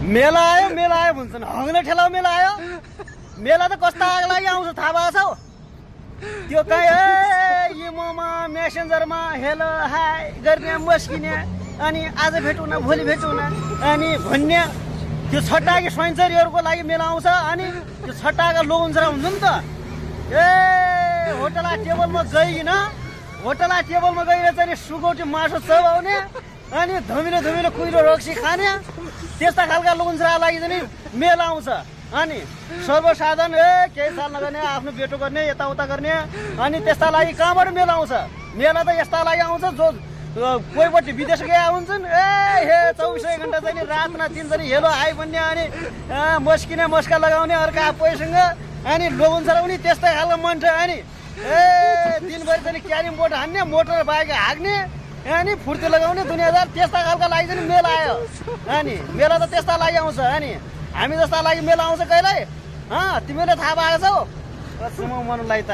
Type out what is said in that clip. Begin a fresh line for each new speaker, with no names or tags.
मेला आयो भन्छन् हङ्ने ठेला मेला आयो मेला त कस्ता आग लागि आउँछ थाहा भएको छ त्यो कहीँ इमोमा मेसेन्जरमा हेलो हाई गर्ने मस्किने अनि आज भेटौँ न भोलि भेटौँ न अनि भन्ने त्यो छट्टाके स्वयंचरीहरूको लागि मेला आउँछ अनि त्यो छट्टाका लोन्जरा हुन्छ नि त होटल टेबलमा गएर चाहिँ सुगौटी मासु चबाउने अनि धमिलो कुहिरो रक्सी खाने त्यस्ता खालका लोन्जरा लागि चाहिँ मेला आउँछ अनि सर्वसाधारण केही साल नगर्ने आफ्नो बेटो गर्ने यताउता गर्ने अनि त्यस्ता लागि कहाँबाट मेला आउँछ मेला त यस्ता लागि आउँछ जो कोहीपट्टि विदेश गएका हुन्छन् 24 घन्टा चाहिँ रातमा दिनचरी हेलो हाई भन्ने अनि मस्किने मस्का लगाउने अर्का आफैसँग अनि लोन्जरा पनि त्यस्तै खालको मान्छे अनि दिनभरि चाहिँ क्यारिम बोर्ड हान्ने मोटर बाइक हाँक्ने अनि फुर्ती लगाउने दुनियाँदार त्यस्ता खालका लागि चाहिँ मेला आयो अनि मेला त त्यस्ता लागि आउँछ अनि हामी जस्ता लागि मेला आउँछ कहिल्यै तिमीले थाहा पाएको छौ मनलाई त